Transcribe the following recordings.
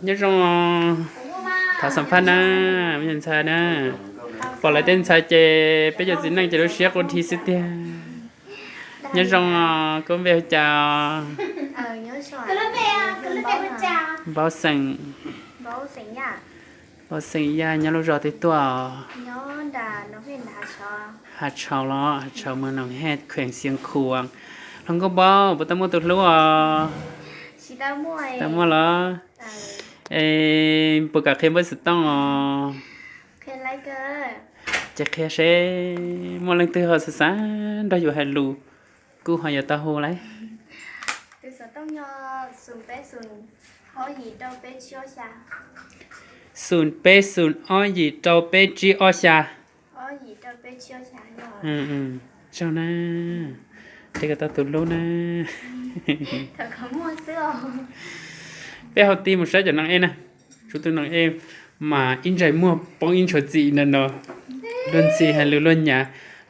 Nyob zoo os. Thov xam phaj na, me ntxhais na. Pom lawv tej ntxhais ces peb cov txiv neej ces lub siab quaj dhi xwb tiag. Nyob zoo os, koj npe hu cas os? Npaub xeem. Npaub xeem Yaj, nyob lub zos twg tuaj os? Hav Tshauv los? Hav Tshauv, moos Noom Hej, kheem Xeev Khuam. Hluas nkauj Npaub, puas tau muaj tus hlub os? Tau muaj los? Es puas kam qhia npawb xov tooj os? Ces qhia seb muaj leej twg ho xav xav nrog yus hais lus, kuj ho yuav tau hu lauj. Xoom peb xoom ob yim rau peb tsib ob xya. Tsaug na, qhia kom tau tus hlub na. Peb ho tig mus saib cov neeg ej na. Tshuav tus neeg ej mas ib ntsais muag poob ib ntshua txim no no. Luag ntxhi hais lus luag nyav,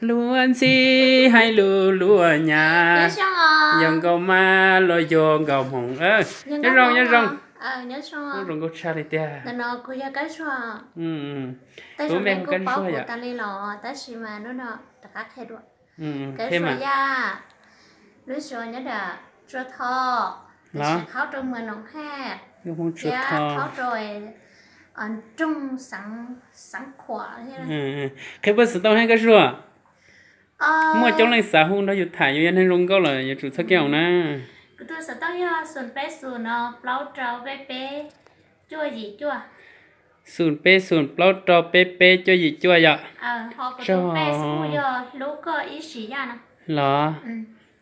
luag ntxhi hais lus luag nyav. Yog nkauj mab los yog nkauj hmoov. Nyob zoo, nyob zoo. Zoo nkauj tshaj li tiag. Kuv npe hu Kab Suag yom. Tab sis mas hnub no rov qab qhia dua. Kab Suag Yaj, lub zos nyob nram Tsua Tho, los? Qhov rau mas Noom Hej, Tsua Tho, qhov rau nroog Xeev Khuam. Qhia npawb xov tooj hab Kab Suag. Muaj coob leej xav hu nrog yus tham, yus yog neeg zoo nkauj lawm yuav tsum txhob kev oos na. Kuv tus xov tooj yog xoom peb xoom no plaub rau peb peb cuaj yim cuaj. Xoom peb xoom plaub rau peb peb cuaj yim cuaj yom. Tsaug. Los?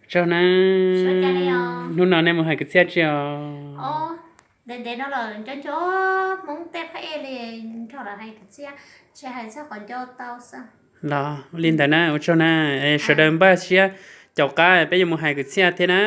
Tsaug na. Hnub no nej mus hais kwv txhiaj tsi os? Ntev ntev no lawm nco nco Hmoob tej phab ej li nrog lawv hais kwv txhiaj, tsis hais txog qhov nco tau xwb. Los li ntawd na, ua tsaug na. Sawv daws npaj siab, caum qab peb yuav mus hais kwv txhiaj thiab na.